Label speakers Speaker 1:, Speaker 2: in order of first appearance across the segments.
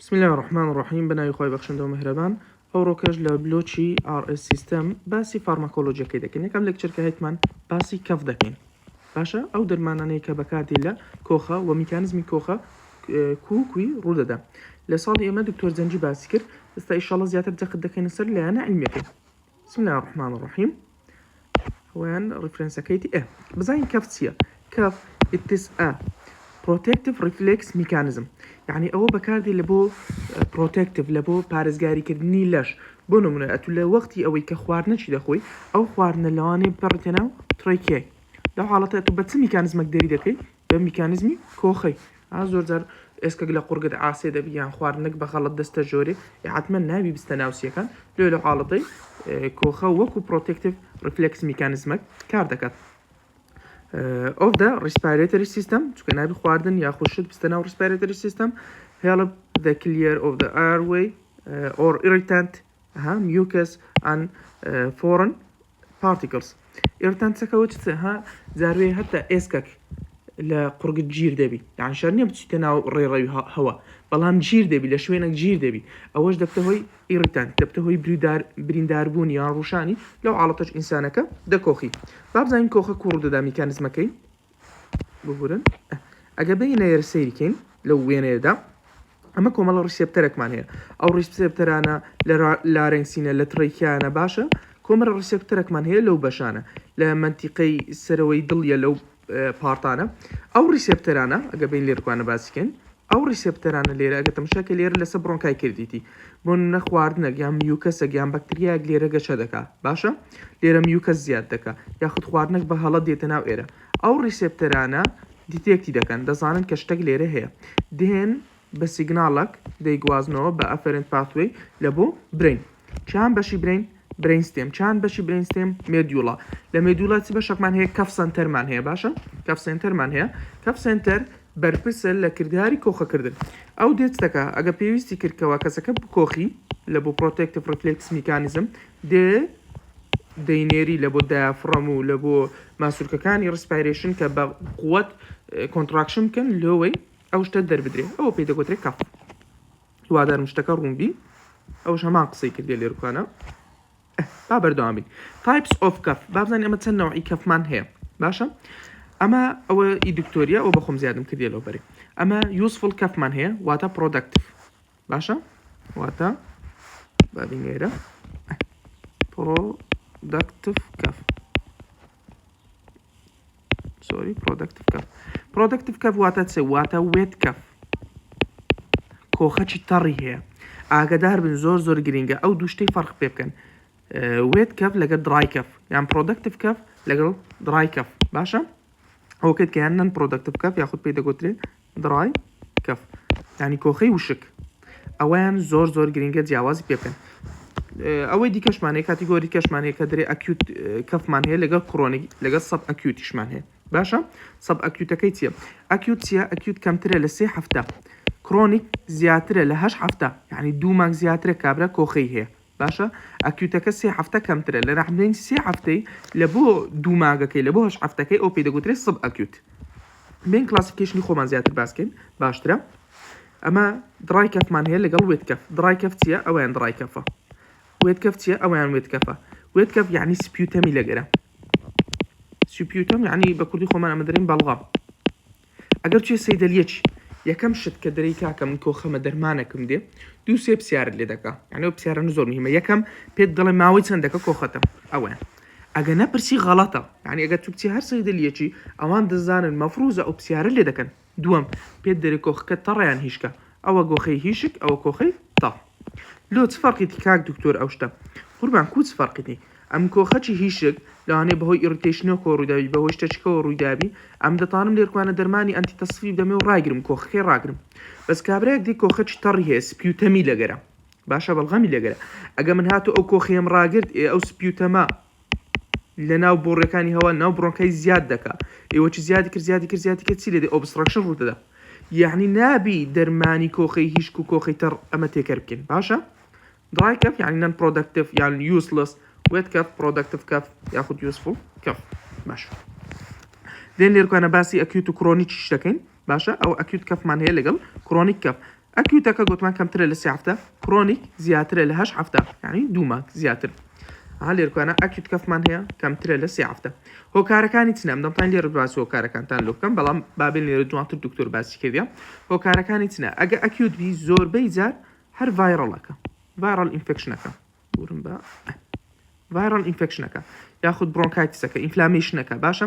Speaker 1: بسم اللە الرحمن الرحیم بەناوی خوای بەخشندە و میهرەبان ئەوڕۆکەش لە بلۆکی RS system باسی pharmacology ەکەی دەکەین یەکەم lecture کە هەیتمان باسی cough دەکەین باشە ئەو دەرمانانەی کە بەکاردی لە کۆخە و میکانزمی کۆخە کوکوی ڕوودەدا لە ساڵی ئێمە دکتۆر زەنجی باسی کرد ئێستا ئیشەڵە زیاتر جەخت دەکەینە سەر لایەنە عیلمیەکەی بسم اللە الرحمن الرحیم ویان reference ەکەیتی ئێ بزانین cough چییە؟ cough it's a protective reflex mechanism یعنی ئەوە بەکاردی لە بۆ protective لە بۆ پارێزگاریکردنی لەش بۆ نمونە ئەتو لە وەختی ئەوەی کە خواردنەکی دەخۆی ئەو خواردنە لەوانەیە بپەڕێتە ناو trachea ی لەو حاڵەتە ئەتو بە چ میکانزمێک دەری دەکەی بە میکانیزمی کۆخەی ئا زۆر جار ئێسکەک لە قوڕگت عاسێ دەبی یان خواردنەک بە غەڵەت دەستە ژۆرێ ئێ حەتمەن نابی بستە ناو سیەکان لۆ لەو حاڵەتەی کۆخە وەکو protective reflex mechanism ەک کار دەکات of the respiratory system چونکە نابی خواردن یاخود شت بستە ناو respiratory system help the clear of the airway or irritant ها mucus and foreign particles irritant ەکەوە چ ها جاروێ هەتا ئێسکەک لە قوڕگت گیر دەبی یان شەر نییە بچیتە ناو ڕێڕەوی هەوا بەڵام گیر دەبی لە شوێنێک گیر دەبی ئەوەش دەبتە هۆی irritant دەبتە هۆی بریدار برینداربوونی یان ڕوشانی لەو حاڵەتەش ئینسانەکە دەکۆخی با بزانین کۆخە کوڕ دەدا میکانزمەکەی ببورن ئەگە بینە یەر سەیرکەین لەو وێنەیەدا ئەمە کۆمەڵە receptor ێکمان هەیە ئەو receptor انە لە larynx ینە لە trachea نە باشە کۆمەڵە receptor ێکمان هەیە لەو بەشانە لە مەنتیقەی سەرەوەی دڵیە لەو part انە ئەو receptor انە ئەگە بین لێرکوانە باسیکەین ئەو receptor انە لێرە ئەگە تەمشاکە لێرە لەسەر bronchi کردیتی بۆ نەخواردنەک یان mucus ەک یان بەکتریایەک لێرە گەشە دەکا باشە لێرە mucus زیاد دەکا یاخود خواردنەک بە هەڵە دێتە ناو ئێرە ئەو receptor انە detect ی دەکەن دەزانن کە شتەک لێرە هەیە دێن بە signal ەک دەیگوازنەوە بە afferent pathway لە بۆ brain چیان بەشی brain brain stem چیان بەشی brain stem medulla لە medulla چ بەشێکمان هەیە cough center مان هەیە باشە cough center مان هەیە cough center بەرپرسە لە کرداری کۆخەکردن ئەو دێت دەکا ئەگە پێویستی کرد کەوا کەسەکە بکۆخی لە بۆ protective reflex mechanism دێ دەینێری لە بۆ diaphragm و لە بۆ ماسولکەکانی respiration کە بە قوت contraction بکەن لۆوەی ئەو شتە دەربدرێ ئەوە پێی دەگوترێ cough هیوادارم شتەکە ڕوون بی ئەوش هەمان قسەی کردێ لێرکانە با بەردەوام بین types of cough با بزانین ئەمە چەند نەوعی cough مان هەیە باشە ئەمە ئەوە ئی دکتۆریە ئەو بەخۆم زیادم کردێ لەو بەرێ ئەمە useful cough مان هەیە واتە productive باشە واتە با بینێرە productive cough sorry productive cough productive cough واتە چ واتە wet cough کۆخەکی تەڕی هەیە ئاگدار بن زۆر زۆر گرنگە ئەو دوو شتەی فەرق پێ بکەن wet cough لەگەڵ dry cough یان productive cough لەگەڵ dry cough باشە ئەوکەیت کە یان non productive cough یاخود پێی دەگوترێ dry cough یانی کۆخەی وشک ئەوەیان زۆر زۆر گرنگە جیاوازی پێ بکەن ئەوەی دیکەشمان هەیە category کەشمان هەیە کە درێ acute cough مان هەیە لەگەڵ chronic لەگەڵ sub acute یشمان هەیە باشە sub acute ەکەی چییە acute چییە acute کەمترە لە سێ هەفتە chronic زیاترە لە هەشت هەفتە یعنی دوو مانگ زیاترە کابرا کۆخەی هەیە باشە acute ەکە سێ هەفتە کەمترە لە نەحمدین سێ هەفتەی لە بۆ دوو مانگەکەی لە بۆ هەشت هەفتەکەی ئەو پێی دەگوترێت sub acute بین classification ی خۆمان زیاتر باسکەین باشترە ئەمە dry cough مان هەیە لەگەڵ wet cough dry cough چییە ئەویان dry cough ە wet cough چییە ئەویان wet cough ە wet cough یعنی sputum ی لەگەرە sputum یعنی بە کوردی خۆمان ئەمە دەرێن بەڵغەم ئەگەر چێ سەیدەلیەکی یەکەم شت کە دەرێی کاکە من کۆخەمە دەرمانەکم دێ دوو سێ پرسیارت لێ دەکا یعنی ئەو پرسیارانە زۆر مهمە یەکەم پێت دەڵێ ماوەی چەندەکە کۆخەتە ئەوەیان ئەگە نەپرسی غەڵەتە یعنی ئەگەر تو بچی هەر سەیدەلیەکی ئەوان دەزانن مەفروزە ئەو پرسیارە لێ دەکەن دووەم پێت دەرێ کۆخەکە تەڕە یان هیشکە ئەوە گۆخەی هیشک ئەوە کۆخەی تەڕ لۆ چ فەرقیتی کاک دکتۆر ئەو شتە قوربان کو چ فەرقیتی ئەم کۆخەچی هیشک لەوانەیە بەهۆی irritation ەکەوە ڕوویدابی بەهۆی شتەچکەوە ڕوویدابی ئەم دەتوانم لێرکوانە دەرمانی antitussive ی بدەمێ و ڕایگرم کۆخەکەی ڕاگرم بەس کابرایەک دی کۆخەچی تەڕی هەیە sputum ی لەگەرە باشە بەڵغەمی لەگەرە ئەگە من هاتو ئەو کۆخەیەم ڕاگرت ئێ ئەو sputum ە لە ناو بۆڕیەکانی هەوا ناو bronchi زیاد دەکا ئێوە چی زیادی کرد زیادی کرد زیادی کرد چی لێ دێ obstruction ڕوودەدا یعنی نابی دەرمانی کۆخەی هیشک و کۆخەی تەڕ ئەمە تێکەر بکەین باشە dry cough یعنی non productive یان useless wet cough productive cough یاخود useful cough باش دێن لێرکانە باسی acute و chronic یش دەکەین باشە ئەو acute cough مان هەیە لەگەڵ chronic cough. Acute ەکە گۆتمان کەمترە لە سێ هەفتە، chronic زیاترە لە هەشت هەفتە یانی دوو مانگ زیاتر. ئەها لێرکانە acute cough مان هەیە کەمترە لە سێ هەفتە. هۆکارەکانی چنە؟ ئەم دەمتان لێرە باسی هۆکارەکانتان لۆ بکەم بەڵام بابێن لێرە جوانتر دکتۆر باسی کردیە. هۆکارەکانی چنە؟ ئەگە acute بی زۆربەی جار هەر viral ەکە viral infection ەکە بورم بە viral infection ەکە یاخود bronchitis ەکە inflammation ەکە باشە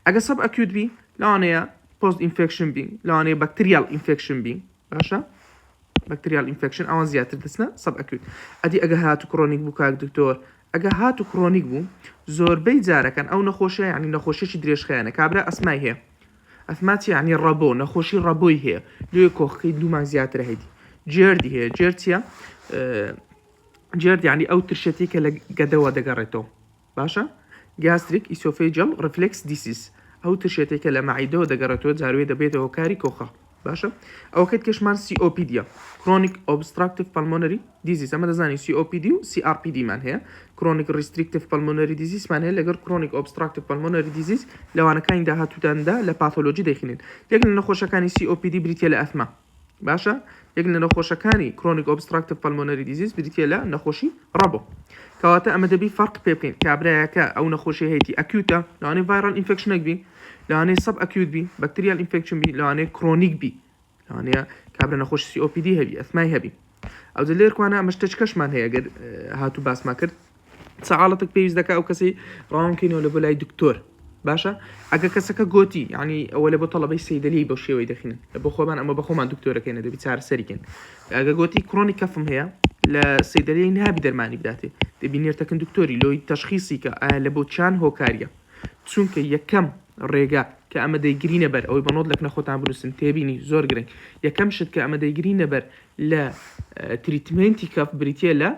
Speaker 1: ئەگە subacute بی لەوانەیە post infection بی لەوانەیە bacterial infection بی باشە bacterial infection ئەوان زیاتر دەچنە subacute ئەدی ئەگە هاتو chronic بوو کاک دکتۆر ئەگە هاتو chronic بوو زۆربەی جارەکان ئەو نەخۆشیە یعنی نەخۆشیی درێژخایەنە کابرا ئەسمای هەیە ئەسما چیە یعنی ڕەبۆ نەخۆشی ڕەبۆی هەیە لێ کۆخەکەی دوو مانگ زیاترە هەیدی GERD ی هەیە GERD چیە GERD یعنی ئەو ترشەتی کە لە گەدەوە دەگەڕێتەوە باشە gastric esophageal reflux disease ئەو ترشێتێک کە لە مەعیدەوە دەگەڕێتەوە جاروێ دەبێتە هۆکاری کۆخە باشە ئەوەکەت کەشمان COPD یە chronic obstructive pulmonary disease ئەمە دەزانی COPD و CRPD مان هەیە chronic restrictive pulmonary disease مان هەیە لەگەڵ chronic obstructive pulmonary disease لەوانەکانی داهاتووداندا لە pathology دەخینن یەک لە نەخۆشەکانی COPD بریتە لە asthma باشە یەک لە نەخۆشەکانی chronic obstructive pulmonary disease بریتە لە نەخۆشی ڕەبۆ کەواتە ئەمە دەبی فەرق پێ بکەین کابرایەکە ئەو نەخۆشی هەیەی acute ە لەوانەیە viral infection ێک بی لەوانەیە subacute بی bacterial infection بی لەوانەیە chronic بی لەوانەیە کابرا نەخۆشی COPD هەبی asthma ی هەبی ئەوجە لێرکوانە ئەمە شتەچکەشمان هەیە گەر هاتوو باسما کرد چ حاڵەتێک پێویست دەکا ئەو کەسەی ڕاونکەینەوە لە بۆ لای دکتۆر باشە ئەگە کەسەکە گۆتی یعنی ئەوە لە بۆ تەڵەبەی سەیدەلی بەو شێوەی دەخینن لە بۆ خۆمان ئەمە بە خۆمان دکتۆرەکەینە دەبی چارەسەریکەین ئەگە گۆتی chronic cough م هەیە لە سەیدەلی نابی دەرمانی بداتێ دەبی نێرتەکن دکتۆری لۆی تەشخیسی کە ئایا لە بۆ چیان هۆکاریە چونکە یەکەم ڕێگا کە ئەمە دەیگرینە بەر ئەوەی بە note لەکنە خۆتان بنووسن تێبینی زۆر گرنگ یەکەم شت کە ئەمە دەیگرینە بەر لە treatment ی cough بریتە لە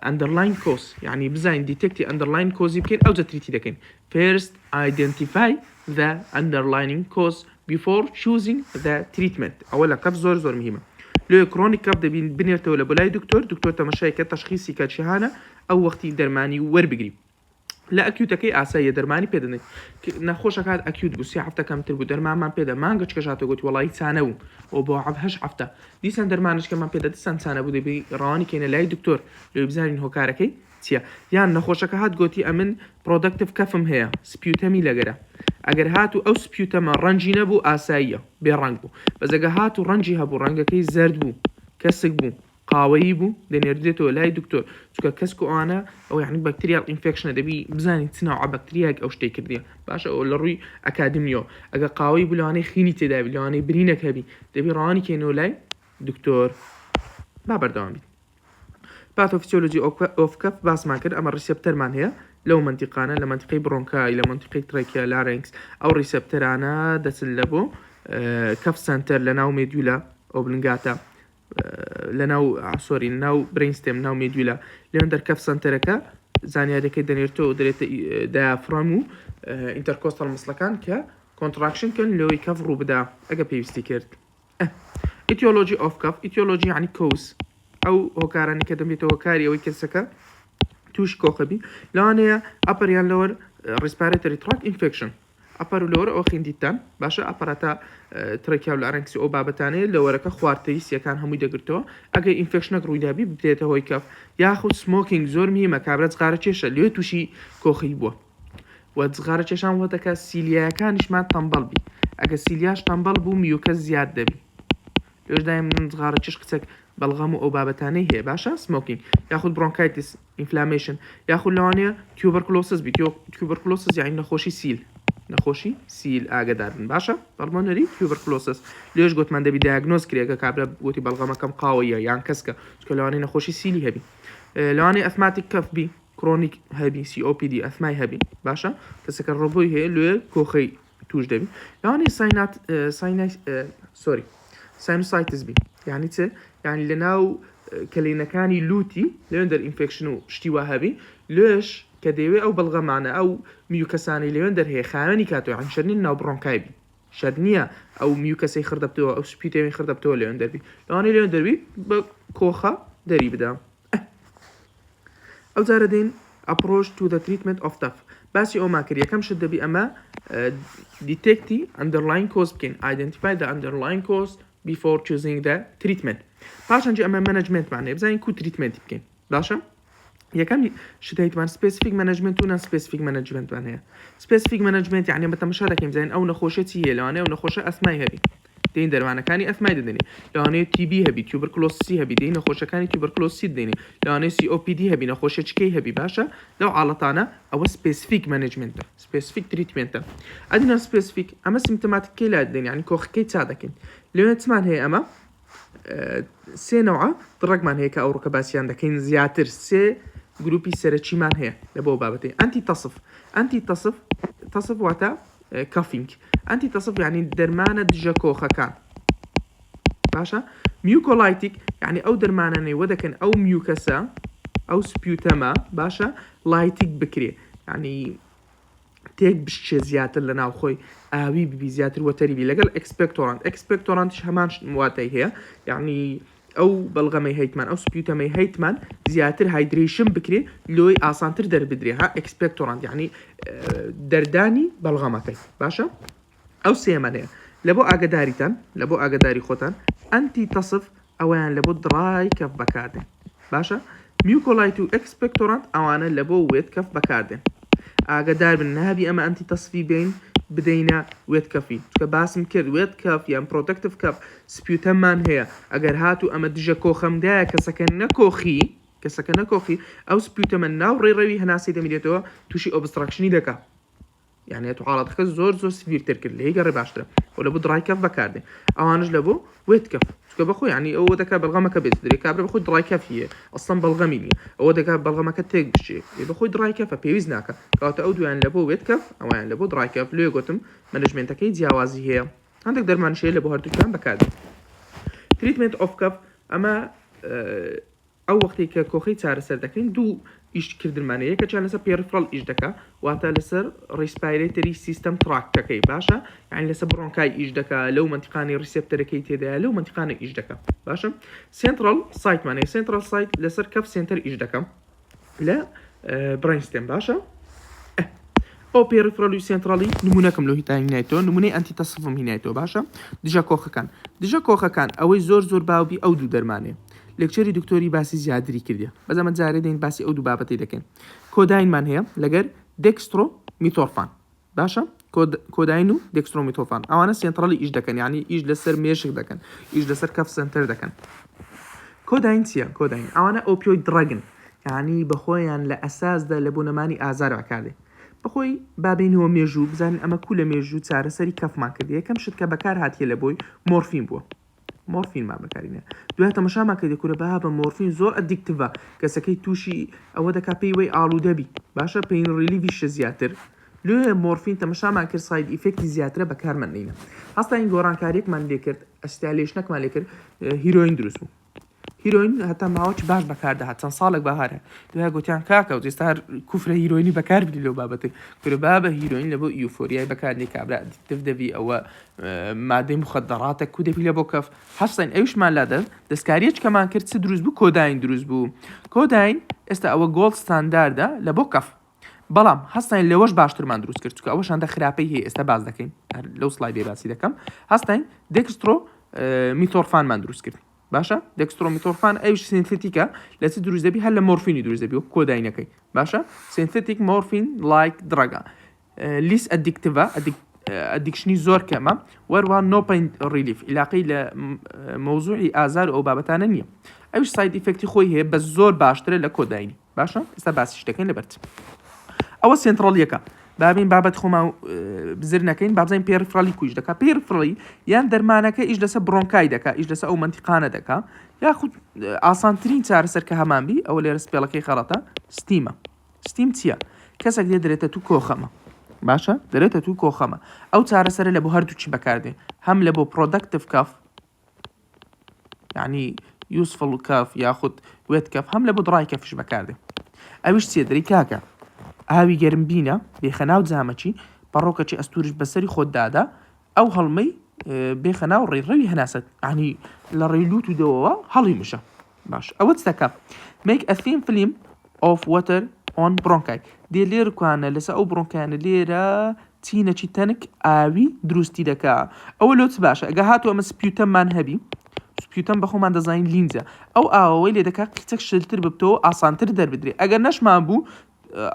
Speaker 1: underlying cause یعنی بزانین detect ی underlying cause ی بکەین ئەوجە treat ی دەکەین first identify the underlying cause before choosing the treatment ئەوە لە cough زۆر زۆر مهمە لۆیە chronic cough دەبین بنێرتەوە لە بۆلای دکتۆر دکتۆر تەمەشای کە تەشخیسی کە چیهانە ئەو وەختی دەرمانی وەربگری لە acute ەکەی ئاساییە دەرمانی پێ دەدەین نەخۆشەکات acute بوو سێ هەفتە کەمتر بوو دەرمانمان پێدا مانگە چکەش هاتە گوتی وەڵی چانە بوو ئەو بۆ عەب هەشت هەفتە دیسان دەرمانشکەمان پێدا دیسان چانە بوو دەبی ڕەوانی کەینە لای دکتۆر لێ بزانین هۆکارەکەی چییە یان نەخۆشەکە هات گوتی ئەمن productive cough م هەیە sputum ی لەگەرە ئەگەر هات و ئەو sputum ە ڕەنگی نەبوو ئاساییە بێ ڕەنگ بوو بەزەگە هات و ڕەنگی هەبوو ڕەنگەکەی زەرد بوو کەسک بوو قاوەیی بوو دەنێردرێتەوە لای دکتۆر چونکە کەسک و ئەوانە ئەو یعنی bacterial infection ە دەبی بزانین چ ناوعە بەکتریایەک ئەو شتەی کردیە باشە ئەو لە ڕووی ئەکادمیەوە ئەگە قاوەی بوو لەوانەیە خینی تێدابی لەوانەیە برینێک هەبی دەبی ڕەوانی کەینەوە لای دکتۆر با بەردەوام بیت pathophysiology of cough باسمان کرد ئەمە receptor مان هەیە لەو مەنتیقانە لە مەنتیقەی bronchi لە مەنتیقەی trachea larynx ئەو receptor انە دەچن لە بۆ cough center لە ناو medulla oblongata لەناو sorry ناو brainstem ناو medulla لێن دەر cough center ەکە زانیاریەکەی دەنێرتەوە دەرێتە diaphragm و intercostal muscle ەکان کە contraction کەن لەوەی cough ڕووبدا ئەگە پێویستی کرد. Etiology of cough etiology یعنی cause ئەو هۆکارانی کە دەبێتە هۆکاری ئەوەی کەسەکە توش کۆخەبی لەوانەیە upper یان lower respiratory tract infection upper و lower ئەوە خیندیتان باشە upper ەتا trachea و larynx ی ئەو بابەتانەیە lower ەکە خوارتەی سیەکان هەمووی دەگرتەوە ئەگەر infection ێک ڕوویدابی ببێتە هۆی cough یاخود smoking زۆر مهمە کابرا جغارە کێشە لێ تووشی کۆخەی بووە و جغارە کێشان وە دەکات cilia یەکانیشمان تەمبەڵ بی ئەگە cilia ش تەمبەڵ بوو mucus زیاد دەبی لێش دایم من جغارە کێش کچەک بەڵغەم و ئەو بابەتانەی هەیە باشە smoking یاخود bronchitis inflammation یاخود لەوانەیە tuberculosis بی tuberculosis یعنی نەخۆشی سیل نەخۆشی سیل ئاگدار بن باشە pulmonary tuberculosis لێش گوتمان دەبی diagnose کرێگە کابرا گوتی بەڵغەمەکەم قاوەیە یان کەسکە چکە لەوانەیە نەخۆشی سیلی هەبی لەوانەیە asthmatic cough بی chronic هەبی COPD asthma ی هەبی باشە کەسەکە ڕۆبۆی هەیە لێ کۆخەی توش دەبی لەوانەیە ساینات ساینای sorry sinusitis بی یعنی چ یعنی لە ناو کەلێنەکانی لوتی لەوێن دەر infection و شتی وا هەبی لێش کە دەیەوێ ئەو بەڵغەمانە ئەو mucus انەی لەوێن دەر هەیە خاوێنی کاتەوە یعنی شەرنین ناو bronchi بی شەرت نییە ئەو mucus ەی خڕدەبتەوە ئەو sputum ی خڕدەبتەوە لەوێن دەربی لەوانەیە لەوێن دەربی بە کۆخە دەری بدا ئەو جارە دێین approach to the treatment of cough باسی ئەومان کرد یەکەم شت دەبی ئەمە detect ی underlying cause بکەین identify the underlying cause. Before choosing the treatment پاشان جی ئەمە management مان هەیە بزانین کو treatment ی بکەین باشە یەکەم شت هەیتمان specific management و non specific management مان هەیە specific management یعنی ئەمە تەمەشا دەکەین بزانین ئەو نەخۆشیە چی هەیە لەوانەیە ئەو نەخۆشە ئەسمای هەبی دێین دەرمانەکانی ئەسمای دەدەنی لەوانەیە TB هەبی tuberculosis ی هەبی دێین نەخۆشەکانی tuberculosis ی دەدەینی لەوانەیە COPD هەبی نەخۆشیە چکەی هەبی باشە لەو حاڵەتانە ئەوە specific management ە specific treatment ە ئەدی non specific ئەمە symptomatic کەی لا دەدەین یعنی کۆخەکەی چا دەکەین لەوێ چمان هەیە ئەمە سێ نەوعە drug مان هەیە کە ئەوڕۆکە باسیان دەکەین زیاتر سێ گروپی سەرەکیمان هەیە لە بۆ بابەتی antitussive antitussive tussive واتە coughing antitussive یعنی دەرمانە دژە کۆخەکان باشە mucolytic یعنی ئەو دەرمانانەی وە دەکەن ئەو mucus ە ئەو sputum ە باشە lytic بکرێ یعنی تێک بشکێ زیاتر لە ناوخۆی ئاوی ببی زیاتر watery بی لەگەڵ expectorant expectorant یش هەمان واتای هەیە یعنی ئەو بەڵغەمەی هەیتمان ئەو sputum ەی هەیتمان زیاتر hydration بکرێ لۆی ئاسانتر دەربدرێ ها expectorant یعنی دەردانی بەڵغەمەکەی باشە ئەو سێیەمان هەیە لە بۆ ئاگەداریتان لە بۆ ئاگەداری خۆتان antitussive ئەوەیان لە بۆ dry cough بەکاردێن باشە mucolyte و expectorant ئەوانە لە بۆ wet cough بەکاردێن ئاگەدار بن نابی ئەمە antitussive ی بین بدەینە wet cough ی چکە باسم کرد wet cough یان productive cough sputum مان هەیە ئەگەر هاتوو ئەمە دژە کۆخەمدایە کەسەکە نەکۆخی کەسەکە نەکۆخی ئەو sputum ە ناو ڕێڕەوی هەناسەی دەمیرێتەوە تووشی obstruction ی دەکا یعنی ئەتو حاڵەتەکە زۆر زۆر severe تر کرد لێی گەڕێ باشترە و لە بۆ dry cough بەکاردێ ئەوانش لە بۆ wet cough چکە بەخۆ یعنی ئەوە دەکا بەڵغەمەکە بێت درێ کابرا بەخۆی dry cough یە ئەسڵەن بەڵغەمی نییە ئەوە دەکا بەڵغەمەکە تێک بشێ ئێ بەخۆی dry cough ە پێویست ناکە کەواتە ئەو دویان لە بۆ wet cough ئەویان لە بۆ dry cough لێ گوتم management ەکەی جیاوازی هەیە هەندێک دەرمانیش هەیە لە بۆ هەردووکیان بەکاردێت treatment of cough ئەمە ئەو وەختەی کە کۆخەی چارەسەر دەکەین دوو ئیش کردنمان هەیە یەکەکیان لەسەر peripheral ئیش دەکا واتە لەسەر respiratory system tract ەکەی باشە یعنی لەسەر bronchi ئیش دەکا لەو مەنتیقانەی receptor ەکەی تێدایە لەو مەنتیقانە ئیش دەکا باشە central site مان هەیە central site لەسەر cough center ئیش دەکەم لە brainstem باشە ئەو peripheral ی و central ی نمونەکەم لۆ هیتا هینایتەوە نمونەی antitussive م هینایتەوە باشە دژە کۆخەکان دژە کۆخەکان ئەوەی زۆر زۆر باوبی ئەو دوو دەرمانەیە lecture ی دکتۆری باسی زیادری کردیە بەس ئەمە جارێ دێین باسی ئەو دوو بابەتەی دەکەین codeine مان هەیە لەگەر dextromethorphan باشە codeine و dextromethorphan ئەوانە سێنترالی ئیش دەکەن یعنی ئیش لەسەر مێشک دەکەن ئیش لەسەر cough center دەکەن codeine چییە؟ codeine ئەوانە opioid drug ن یانی بەخۆیان لە ئەساسدا لە بۆ نەمانی ئازار بەکاردێ بەخۆی با بێینەوە مێژوو بزانین ئەمە کو لە مێژوو چارەسەری cough مان کردی یەکەم شت کە بەکار هاتیە لە بۆی مۆرفین بووە مۆرفینمان بەکارینە دوای تەمەشامان کردی کورە بابە مۆرفین زۆر addictive ە کەسەکەی تووشی ئەوە دەکا پێی وەی ئاڵوودەبی باشە pain relief یشە زیاتر لۆیە مۆرفین تەمەشامان کرد side effect ی زیاترە بەکارمان نینە هەستاین گۆڕانکاریەکمان لێکرد acetylation ەکمان لێکرد هیرۆین دروست بوو هیرۆین هەتا ماوەکی باش بەکاردەهات چەند ساڵێک بەهارە دوای گوتیان کاکە و ئێستا کوفرە هیرۆینی بەکار بری لەو بابەتی کورە بابە هیرۆین لە بۆ euphoria ی بەکاردێ کابرا addictive دەبی ئەوە مادەی مخدراتە کو دەبی لە بۆ cough هەستین ئەویشمان لا دەست دەستکاریەک کەمان کرد چ دروست بوو کۆداین دروست بوو کۆداین ئێستا ئەوە gold standard ە لە بۆ cough بەڵام هەستاین لەوەش باشترمان دروست کرد چونکە ئەوەش هەندە خراپەی هەیە ئێستا باس دەکەین لەو slide ێ باسی دەکەم هەستاین dextromethorphan مان دروست کرد باشە dextromethorphan ئەوش synthetic ە لە چ دروست دەبی هەر لە مۆرفینی دروست دەبی وەک کۆداینەکەی باشە synthetic morphine like drug ە less addictive ە addiction ی زۆر کەمە وەروە no pain relief عیلاقەی لە مەوزوعی ئازار و ئەو بابەتانە نییە ئەوش side effect ی خۆی هەیە بە زۆر باشترە لە کۆداینی باشە ئێستا باسیش دەکەین لەبەر چ ئەوە سێنتڕالیەکە بابین بابەت خۆمان بزر نەکەین بابزانین peripheral ی کوش دەکا peripheral ی یان دەرمانەکە ئیش لەسەر bronchi دەکا ئیش لەسەر ئەو منتیقانە دەکا یاخود ئاسانترین چارەسەر کە هەمان بی ئەوە لێرە spell ەکەی خەڵەتە steam ە steam چییە؟ کەسێک دێ دەرێتە تو کۆخەمە باشە دەرێتە تو کۆخەمە ئەو چارەسەرە لە بۆ هەردووچی بەکاردێ هەم لە بۆ productive cough یعنی useful cough یاخود wet cough هەم لە بۆ dry cough یش بەکاردێ ئەویش چیە دەری کاکە ئاوی گەرم بینە بێخە ناو جامەکی پەڕۆکەکی ئەستورش بەسەری خۆت دادا ئەو هەڵمەی بێخە ناو ڕێڕەوی هەناسەت ینی لە ڕێی لوت و دەوەوە هەڵی مژە باش ئەوە چ دەکا make a thin film of water on bronchi دێ لێرکوانە لەسەر ئەو bronchi انە لێرە. چینەکی تەنک ئاوی دروستی دەکا. ئەوە لۆ چ باشە؟ ئەگە هاتوو ئەمە sputum مان هەبی، sputum بە خۆمان دەزانین لینجە، ئەو ئاوە وەی لێ دەکا قیچەک شلتر ببتەوە و ئاسانتر دەربدرێ. ئەگەر نەشمان بوو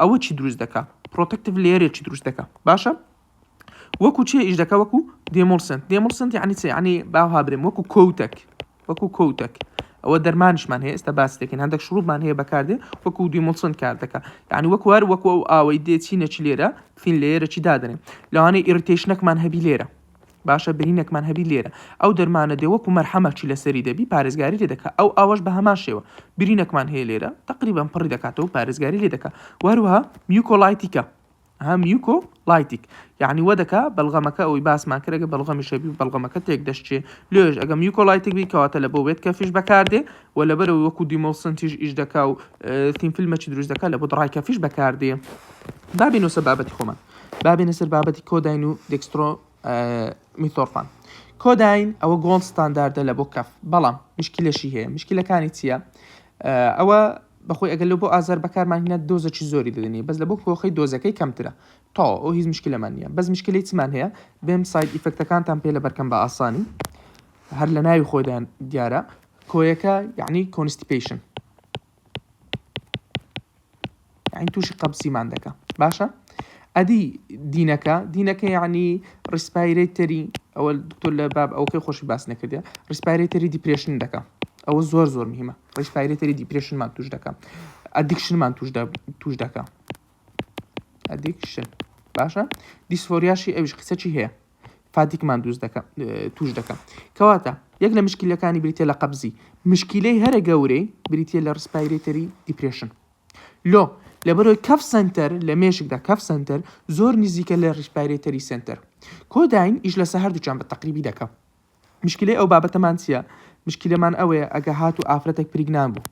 Speaker 1: ئەوە چی دروست دەکا؟ protective layer ێکی دروست دەکا. باشە؟ وەکو چێ ئیش دەکا؟ وەکو demulcent. demulcent یعنی چ؟ یعنی باوها برێم وەکو کۆتەک. وەکو کۆتەک. ئەوە دەرمانیشمان هەیە ئێستا باسی دەکەین هەندێک شروبمان هەیە بەکاردێ وەکو demulcent کار دەکا یعنی وەکو هەر وەکو ئەو ئاوەی دێ چینەکی لێرە thin layer ەکی دادەنێ لەوانەیە irritation ەکمان هەبی لێرە باشە برینێکمان هەبی لێرە ئەو دەرمانە دێ وەکو مەرحەمەکی لەسەری دەبی پارێزگاری لێ دەکا ئەو ئاوەش بە هەمان شێوە برینێکمان هەیە لێرە تقریبا پڕی دەکاتەوە پارێزگاری لێ دەکا وهروەها mucolytic ە ها mucolytic یعنی وە دەکا بەلغەمەکە ئەوەی باسمان کرد ئەگە بەلغەمیش هەبی و بەلغەمەکە تێک دەشچێ لێش ئەگە mucolytic بی کەواتە لە بۆ wet cough یش بەکاردێ و لەبەرەوەی وەکو demulcent یش ئیش دەکا و thin film ەکی دروست دەکا لە بۆ dry cough یش بەکاردێ با بێینەوە سەر بابەتی خۆمان با بێینە سەر بابەتی کۆداین و dextromethorphan کۆداین ئەوە gold standard ە لە بۆ cough بەڵام مشکلەشی هەیە مشکلەکانی چییە؟ ئەوە بەخۆی ئەگەر لە بۆ ئازار بەکارمان هینا dose ەکی زۆری دەدەنی بەس لە بۆ کۆخەی dose ەکەی کەمترە تەواو ئەو هیچ مشکلەمان نییە بەس مشکلەی چمان هەیە بێم side effect ەکانتان پێ لەبەرکەم بە ئاسانی هەر لە ناوی خۆیان دیارە کۆیەکە یعنی constipation یعنی تووشی قەبزیمان دەکا باشە ئەدی دینەکە دینەکە یعنی respiratory ئەوە دکتۆر لە باب ئەوکەی خۆشی باس نەکردە respiratory depression دەکا ئەوە زۆر زۆر مهمە respiratory depression مان توش دەکا addiction مان توش دەکا addiction باشە dysphoria شی ئەویش قسەکی هەیە fatigue مان دوست دەکە توش دەکە کەواتە یەک لە مشکلەکانی بریتە لە قەبزی مشکلەی هەرە گەورەی بریتە لە respiratory depression لۆ لەبەرەوەی cough center لە مێشکدا cough center زۆر نزیکە لە respiratory center کۆداین ئیش لەسە هەردووچان بە تەقریبی دەکە مشکلەی ئەو بابەتەمان چییە؟ مشکلەمان ئەوەیە ئەگە هاتوو ئافرەتێک pregnant بوو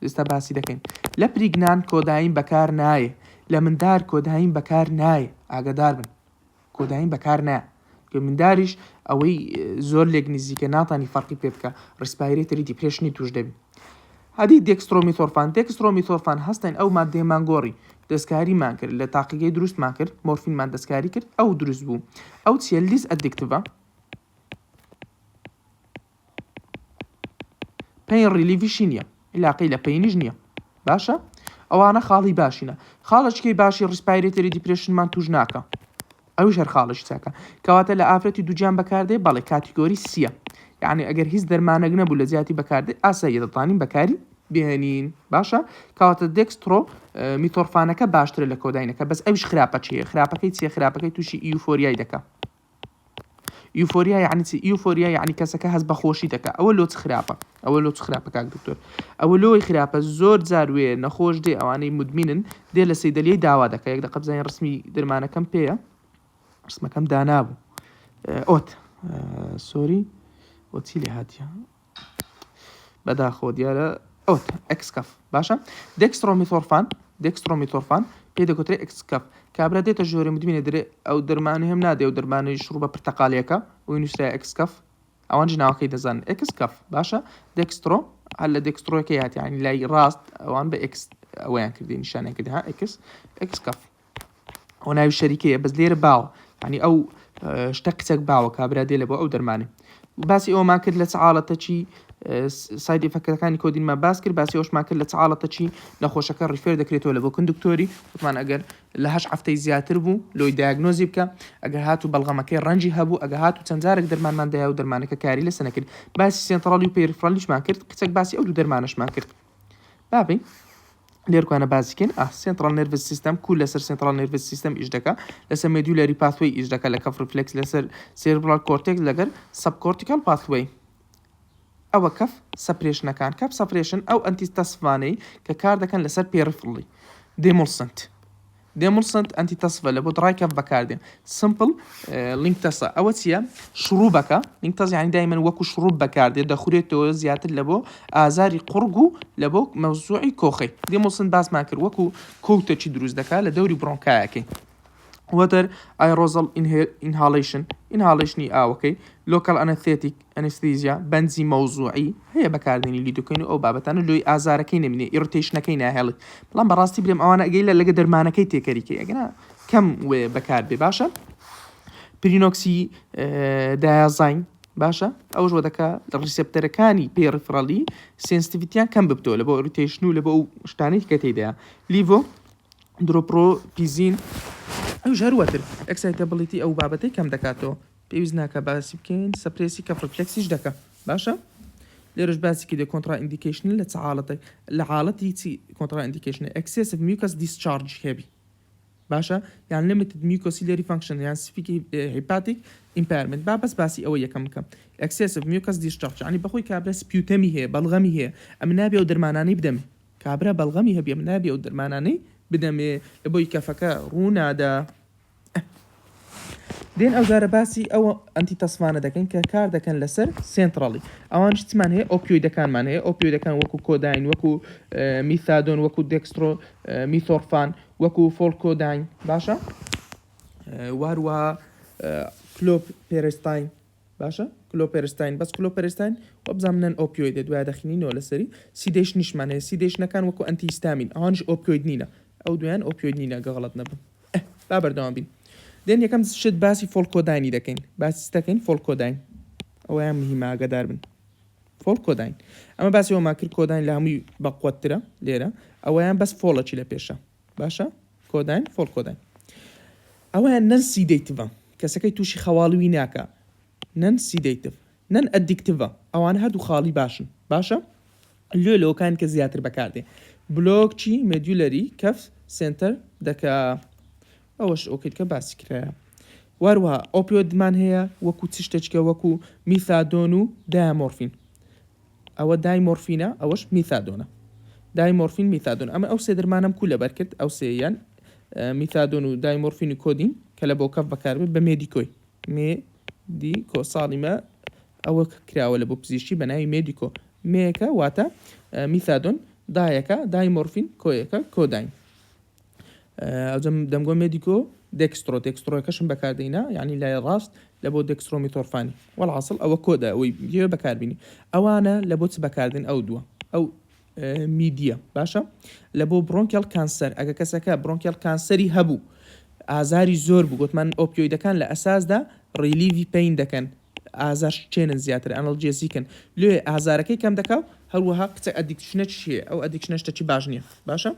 Speaker 1: ئێستا باسی دەکەین لە pregnant کۆداین بەکار نایە لە مندار کۆداین بەکار نایە ئاگدار بن کۆداین بەکار نایە کە منداریش ئەوەی زۆر لێک نزیکە ناتانی فەرقی پێ بکە respiratory depression ی توش دەبی هەدی dextromethorphan dextromethorphan هەستین ئەو مادەیەمان گۆڕی دەستکاریمان کرد لە تاقیگەی دروستمان کرد مۆرفینمان دەستکاری کرد ئەو دروست بوو ئەو چیە less addictive ە pain relief یشی نییە علاقەی لە pain یش نییە باشە ئەوانە خاڵی باشینە خاڵەچکەی باشی respiratory depression مان توش ناکە ئەویش هەر خاڵێکی چاکە. کەواتە لە ئافرەتی دووگیان بەکاردێ؟ بەڵێ category C یە. یەعنی ئەگەر هیچ دەرمانەک نەبوو لە جیاتی بەکاردێ ئاساییە دەتوانین بەکاری بهێنین. باشە کەواتە dextromethorphan ەکە باشترە لە کۆداینەکە بەس ئەویش خراپەکی هەیە. خراپەکەی چییە؟ خراپەکەی تووشی euphoria ی دەکا. euphoria یعنی چی؟ euphoria یعنی کەسەکە هەست بە خۆشی دەکا. ئەوە لۆ چ خراپە؟ ئەوە لۆ چ خراپە کاک دکتۆر؟ ئەوە لۆی خراپە زۆر جار وێ نەخۆش دێ ئەوانەی مدمینن دێ لە سەیدەلیەی داوا دەکا یەک دەقە بزانین ڕسمی دەرمانەکەم پێیە ڕسمەکەم دانابوو ئۆت sorry ئۆ چی لێ هاتیە بەداخەوە دیارە ئۆت Excof باشە dextromethorphan dextromethorphan پێی دەگوترێ Excof کابرا دێتە ژۆرێ مدمینە درێ ئەو دەرمانی هەم نادێ و دەرمانی شڕوبە پرتەقالیەکە ئەوی نووسرای Excof ئەوانیش ناوەکەی دەزانن Excof باشە dextro هەر لە dextro ەکەی هات یعنی لای ڕاست ئەوان بە X ئەوەیان کردی نیشانیان کردی ها X Excof ئەو ناوی شەریکەیە بەس لێرە باوە یعنی ئەو شتە قچەک باوە کابرا دێ لە بۆ ئەو دەرمانێ باسی ئەومان کرد لە چ حاڵەتەکی side effect ەکانی کۆدینمان باس کرد باسی ئەوشمان کرد لە چ حاڵەتەکی نەخۆشەکە refer دەکرێتەوە لە بۆ کن دکتۆری وتمان ئەگەر لە هەشت هەفتەی زیاتر بوو لۆی diagnose ی بکە ئەگەر هاتوو بەڵغەمەکەی ڕەنجی هەبوو ئەگە هاتوو چەند جارێک دەرمانمان دایە و دەرمانەکە کاری لەسە نەکرد باسی سێنتڕاڵی و peripheral یشمان کرد قچەک باسی ئەو دوو دەرمانەشمان کرد بابین لێرکوانە باسی کەین ئا central nervous system کو لەسەر central nervous system ئیش دەکا لەسەر medullary pathway ئیش دەکا لە cough reflex لەسەر cerebral cortex لەگەر subcortical pathway ئەوە cough suppression ەکان cough suppression ئەو antitussive انەی کە کار دەکەن لەسەر peripherally demulcent demulcent antitussive ە لە بۆ dry cough بەکاردێن simple linctus ە ئەوە چییە شڕوبەکە linctus یعنی دایمەن وەکو شڕوب بەکاردێت دەخورێتەوە زیاتر لە بۆ ئازاری قوڕگ و لە بۆ مەوزوعی کۆخەی demulcent باسمان کرد وەکو کۆتەکی دروست دەکات لە دەوری bronchi یەکەی water aerosol inhalation inhalation ی ئاوەکەی local anesthetic anesthesia بەنجی مەوزوعی هەیە بەکاردێنی لیدۆکەین و ئەو بابەتانە لۆی ئازارەکەی نەمینێ irritation ەکەی ناهێڵێت بەڵام بەڕاستی برێم ئەوانە ئەگەی لە لەگە دەرمانەکەی تێکەریکەی ئەگەنا. کەم وێ بەکار بێ باشە phenoxy diazine باشە ئەوش وە دەکا لە receptor ەکانی peripheral ی sensitivity یان کەم ببتەوە لە بۆ irritation و لە بۆ ئەو شتانەی کە تێیدایە levo dropropizine ئەوش هەروەتر excitability ئەو بابەتەی کەم دەکاتەوە پێویست ناکە باسی بکەین suppress ی cough reflex یش دەکا باشە لێرەش باسی کردێ contraindication لە چ حاڵەتێک لە حاڵەتی چی contraindication excessive mucus discharge هەبی باشە یان limited mucociliary function یان severe hepatic impairment با بەس باسی ئەوە یەکەم بکەم excessive mucus discharge یعنی بەخۆی کابرا sputum ی هەیە بەڵغەمی هەیە ئەمن نابێ ئەو دەرمانانەی بدەمێ کابرا بەڵغەمی هەبی ئەمن نابێ ئەو دەرمانانەی بدەمێ لە بۆی cough ەکە ڕوونادا دێن ئەوجارە باسی ئەو antitussive انە دەکەین کە کار دەکەن لەسەر centrally ئەوانش چمان هەیە opioid ەکانمان هەیە opioid ەکان وەکو کۆداین وەکو میثادۆن وەکو dextro methorphan وەکو pholcodine باشە واروە cloperastine باشە cloperastine بەس cloperastine وابزانم non opioid ە دوای دەخینینەوە لەسەری sedation یشمان هەیە sedation ەکان وەکو antihistamine ئەوانش opioid نینە ئەو دویان opioid نینە گە غەڵەت نەبم با بەردەوام بین دێن یەکەم شت باسی pholcodine ی دەکەین باسی دەکەین pholcodine ئەوەیان مهمە ئاگادار بن pholcodine ئەمە باسی ئەومان کرد کۆداین لە هەمووی بەقوەتترە لێرە ئەوەیان بەس pholەکی لە پێشە باشە codeine pholcodine ئەوەیان non sedative ە کەسەکەی تووشی خەواڵوی ناکە non sedative non addictive ە ئەوانە هەردوو خاڵی باشن باشە لێ لەوەکان کە زیاتر بەکاردێ block چی medullary cough center دەکا ئەوەش ئۆکەیت کە باسی کرایە واروها opioid مان هەیە وەکو چ شتێکە وەکو میثادۆن و diamorphine ئەوە diamorphine ە ئەوەش میثادۆنە diamorphine methadone ئەمە ئەو سێ دەرمانەم کو لەبەر کرد ئەو سێیان میثادۆن و diamorphine و کۆدین کە لە بۆ cough بەکاربێت بە مێدیکۆی مێدیکۆ ساڵی مە ئەوە کراوە لە بۆ پزیشکی بە ناوی مێدیکۆ مێکە واتە میثادۆن دایەکە diamorphine کۆیەکە کۆداین ئەوجا دەمگۆ مێدیکۆ dextro dextro ەکەشم بەکاردەینا یعنی لای ڕاست لە بۆ dextromethorphan ی وەڵعسڵ ئەوە کۆدە ئەوەی لێ بەکاربینی ئەوانە لە بۆ چ بەکاردن ئەو دووە ئەو میدیە باشە لە بۆ bronchial cancer ئەگە کەسەکە bronchial cancer ی هەبوو ئازاری زۆر بوو گوتمان opioid ەکان لە ئەساسدا relieve ی pain دەکەن ئازار شکێنن زیاتر analgesic ن لێ ئازارەکەی کەم دەکا و هەروەها کچە addiction ە چیە ئەو addiction ە شتەکی باش نییە باشە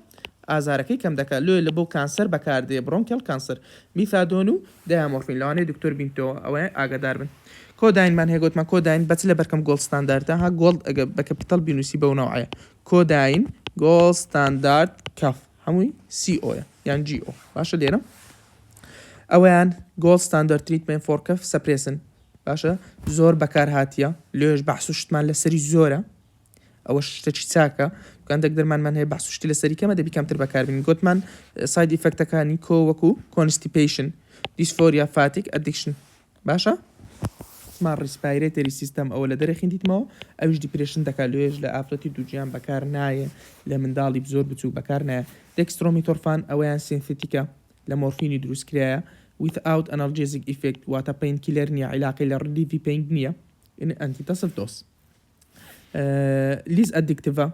Speaker 1: ئازارەکەی کەم دەکا لێ لە بۆ cancer بەکاردێ bronchial cancer methadone و diamorphine لەوانەیە دکتۆر بینتەوە ئەوەیە ئاگادار بن کۆداینمان هەیە گوتمان کۆداین بەچ لە بەرکەم gold standard ە ها gold ئەگە بە capital بینوسی بەو نەوعەیە codeine gold standard cough هەمووی CO یە یان GO باشە لێرە ئەوەیان gold standard treatment for cough suppression باشە زۆر بەکار هاتیە لێش بەحس و شتمان لەسەری زۆرە ئەوە شتێکی چاکە گەندێک دەرمانمان هەیە بەحس و شتی لەسەری کەمە دەبی کەمتر بەکاربین گوتمان side effect ەکانی کۆ وەکو constipation dysphoria fatigue addiction باشە مان respiratory system ئەوە لە دەرەخین دیتمەوە ئەویش depression دەکات لێش لە ئافرەتی دووگیان بەکار نایە لە منداڵی زۆر بچوو بەکار نایە dextromethorphan ئەوەیان synthetic ە لە مۆرفینی دروست کرایە without analgesic effect واتە pain killer نییە عیلاقەی لە relieve ی pain نییە antitussive dose less addictive ە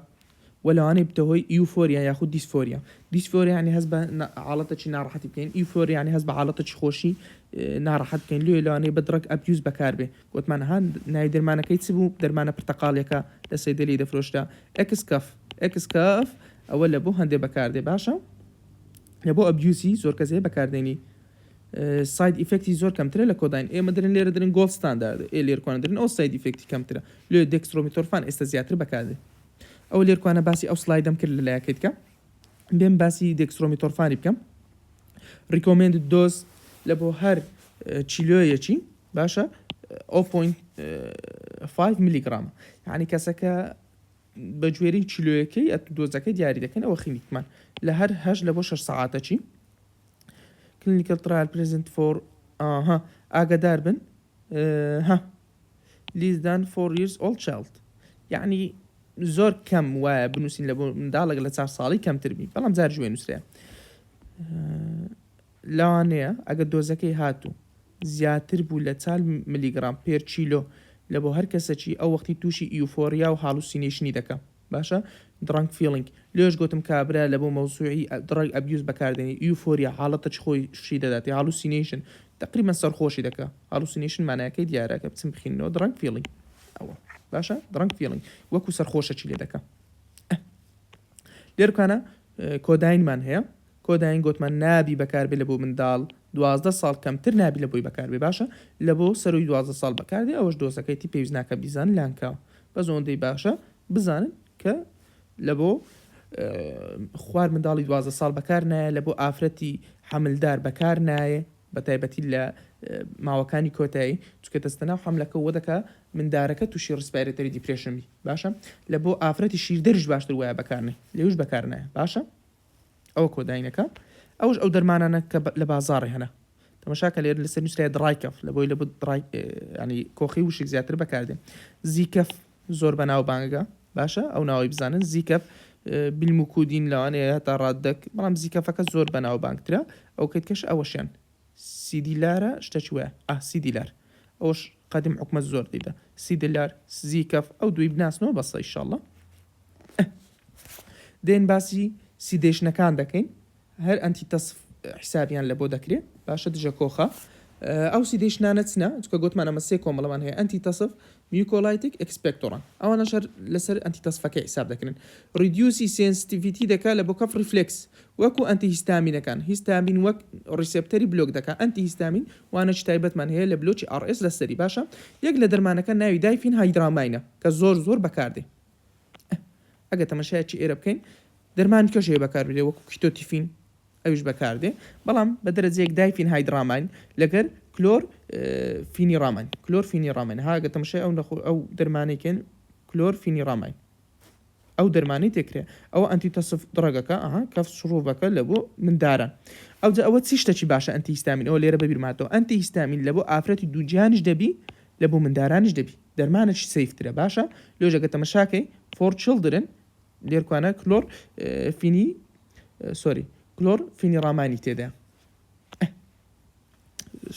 Speaker 1: و لەوانەیە بتە هۆی euphoria یاخود dysphoria dysphoria یعنی هەست بە حاڵەتێکی ناڕەحەتی بکەین euphoria یعنی هەست بە حاڵەتێکی خۆشی ناڕەحەت بکەین لێ لەوانەیە بە drug abuse بەکاربێ گوتمان ها ناوی دەرمانەکەی چ بوو دەرمانە پرتەقاڵیەکە لە سەیدەلی دەفرۆشرا ئەکس کەف ئەکس کەف ئەوە لە بۆ هەندێ بەکاردێ باشە لە بۆ abuse ی زۆر کەس هەیە بەکاردێنی side effect ی زۆر کەمترە لە کۆداین ئێمە درن لێرە درن gold standard ئێ لێرکوانە درن ئەو side effect ی کەمترە لێ dextromethorphan ئێستا زیاتر بەکاردێ ئەو لێرکوانە باسی ئەو slide ەم کرد لە لایەکەی دیکە بێم باسی dextromethorphan ی بکەم recommend dose لە بۆ هەر چیلۆیەکی باشە 0.5 میلیگرام یعنی کەسەکە بە گوێرەی کیلۆیەکەی ئەتو dose ەکەی دیاری دەکەین ئەوە خینیتمان لە هەر هەشت لە بۆ شەش سەعاتە چی clinical trial present for ئاها ئاگادار بن ها less than four years old child یعنی زۆر کەم وایە بنووسین لە بۆ منداڵێک لە چار ساڵی کەمتر بی بەڵام جار جوێ نووسرێ لەوانەیە ئەگەر dose ەکەی هاتوو زیاتر بوو لە چال ملیگرام per کیلۆ لە بۆ هەر کەسەکی ئەو وەختی تووشی euphoria و hallucination ی دەکا. باشە drunk feeling لێش گۆتم کابرا لە بۆ مەوزوعی drug abuse بەکاردێنی euphoria حاڵەتەکی خۆی شی دەداتی hallucination تقریبا سەرخۆشی دەکا hallucination مانایەکەی دیارە کە بچم بخینەوە drunk feeling ئەوە باشە drunk feeling وەکو سەرخۆشەکی لێ دەکا لێرکانە codeine مان هەیە codeine گۆتمان نابی بەکاربێ لە بۆ منداڵ 12 ساڵ کەمتر نابی لە بۆی بەکاربێ باشە لە بۆ سەروی 12 ساڵ بەکاردێ ئەوەش دۆزەکەیتی پێویست ناکە بیزان لانکاوە بەس ئەوەندەی باشە بزانن کە لە بۆ خوار منداڵی 12 ساڵ بەکار نایە لە بۆ ئافرەتی حەملدار بەکار نایە بە تایبەتی لە ماوەکانی کۆتایی چونکە دەستە ناو حەملەکە وە دەکا مندارەکە تووشی respiratory depression بی باشە لە بۆ ئافرەتی شیردەریش باشتر وایە بەکار نێ لێوش بەکار نایە باشە ئەوە codeine ەکە ئەوش ئەو دەرمانانە کە لە بازاڕێ هەنە تەمەشا کە لێرە لەسەر نووسرایە dry cough لە بۆی لە بۆ dry ینی کۆخی وشک زیاتر بەکاردێن Z-Cof زۆر بەناو بانگە باشە ئەو ناوەی بزانن Z-Cof Bilmucodin لەوانەیە هەتا ڕاددەک بەڵام Z-Cof ەکە زۆر بەناو بانگترە ئەو کەیت کەش ئەوەشیان سیدیلارە شتەکی وایە ئا سیدیلار ئەوش قەدیم حکومەت زۆر دیدە سیدلار Z-Cof ئەو دوی بناسنەوە بەسە ئیشاڵڵا دێن باسی sedation ەکان دەکەین هەر antitussive حیسابیان لە بۆ دەکرێ باشە دژە کۆخە ئەو sedation انە چنە چکە گوتمان ئەمە سێ کۆمەڵەمان هەیە antitussive mucolytic expectorant ئەوانەش هەر لەسەر antitussive ەکەی حیساب دەکرن reduce ی sensitivity دەکا لە بۆ cough reflex وەکو antihistamine ەکان histamine وەک receptor ی block دەکا antihistamine وانەکی تایبەتمان هەیە لە بلۆکی RS لەسەری باشە یەک لە دەرمانەکان ناوی diphenhydramine ە کە زۆر زۆر بەکاردێ ئەگەر تەمەشایەکی ئێرە بکەین دەرمانی کەش هەیە بەکاربێ وەکو ketotifen ئەویش بەکاردێ بەڵام بە دەرەجەیەک diphenhydramine لەگەر chlorpheniramine chlorpheniramine ها گە تەمەشای ئەو نەخۆ ئەو دەرمانەی کەن chlorpheniramine ئەو دەرمانەی تێکرێ ئەوە antitussive drug ەکە ئەها cough syrup ەکە لە بۆ منداران ئەوجا ئەوە چی شتەکی باشە antihistamine ئەوە لێرە بەبیرماتەوە antihistamine لە بۆ ئافرەتی دووگیانیش دەبی لە بۆ مندارانیش دەبی دەرمانەکی safe ترە باشە لۆژەکە تەمەشاکەی for children لێرکوانە chlor pheni sorry chlorpheniramine ی تێدا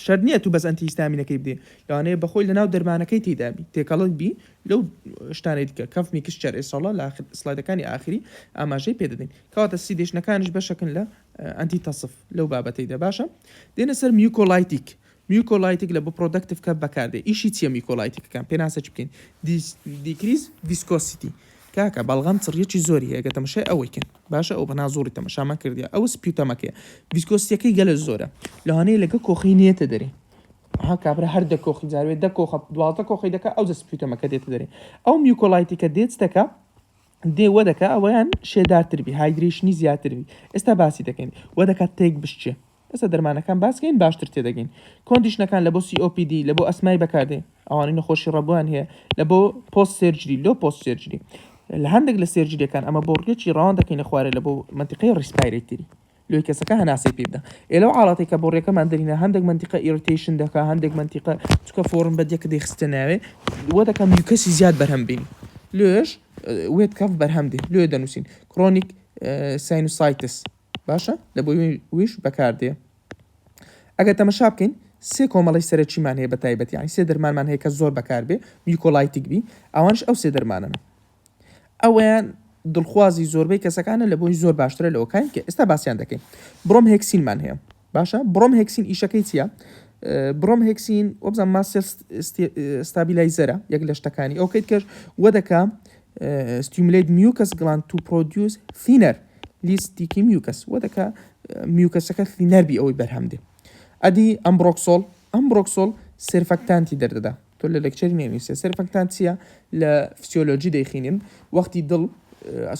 Speaker 1: شەرت نییە تو بەس antihistamine ەکەی بدێ لەوانەیە بەخۆی لەناو دەرمانەکەی تێدابی تێکەڵک بی لەو شتانەی دیکە cough mixture ئێساڵە لە slide ەکانی ئاخری ئاماژەی پێدەدەین کەواتە sedation ەکانیش بەشەکن لە antitussive لەو بابەتەیدا باشە دێنە سەر mucolytic mucolytic لە بۆ productive cough بەکاردێ ئیشی چیە mucolytic ەکان پێناسە چی بکەین decrease viscosity کاکە بەڵغەم چڕیەکی زۆری هەیە گە تەمەشای ئەوەی کەن باشە ئەو بە نازۆری تەمەشامان کردیە ئەوە sputum ەکەیە viscosity ەکەی گەلە زۆرە لەوانەیە لەگە کۆخی نێتە دەرێ ها کابرا هەر دە کۆخی جاروێ دە کۆخە 12 کۆخی دەکا ئەو جە sputum ەکە دێتە دەرێ ئەو mucolytic ە دێت دەکا دێ وە دەکا ئەوەیان شێدارتر بی hydration ی زیاتر بی ئێستا باسی دەکەین وە دەکات تێک بشچێ ئێستا دەرمانەکان باس کەین باشتر تێدەگەین. condition ەکان لە بۆ COPD، لە بۆ ئەسمای بەکاردێ، ئەوانەی نەخۆشی ڕەبۆیان هەیە، لە بۆ post surgery، لۆ post surgery. لە هەندێک لە surgery ەکان ئەمە بۆڕیەکی ڕەوان دەکەینە خوارێ لە بۆ مەنتیقەی respiratory لۆی کەسەکە هەناسەی پێ بدا. ئێ لەو حاڵەتەی کە بۆڕیەکەمان دەرینە هەندێک مەنتیقە irritation دەکا هەندێک مەنتیقە چونکە foreign body ەکە دەیخستە ناوێ وە دەکا mucus ی زیاد بەرهەم بینی لۆیەش wet cough بەرهەم دێ لۆیە دەنووسین chronic sinusitis باشە لە بۆ ویش بەکاردێ ئەگەر تەمەشا بکەین سێ کۆمەڵی سەرەکیمان هەیە بە تایبەت یانی سێ دەرمانمان هەیە کە زۆر بەکاربێ mucolytic بی ئەوانش ئەو سێ دەرمانەن ئەوەیان دڵخوازی زۆربەی کەسەکانە لە بۆی زۆر باشترە لەوەکان کە ئێستا باسییان دەکەین bromhexine مان هەیە باشە bromhexine ئیشەکەی چییە؟ bromhexine وەبزان mast cell stabilizer ە یەک لە شتەکانی ئەو کەیت کەش وە دەکا stimulate mucus gland to produce thinner less sticky mucus وە دەکا mucus ەکە thinner بی ئەوەی بەرهەم دێ ئەدی ambroxol ambroxol surfactant ی دەردەدا تۆ لە lecture ی نێنووسێ surfactant چییە لە فسیۆلۆجی دەیخینن وەختی دڵ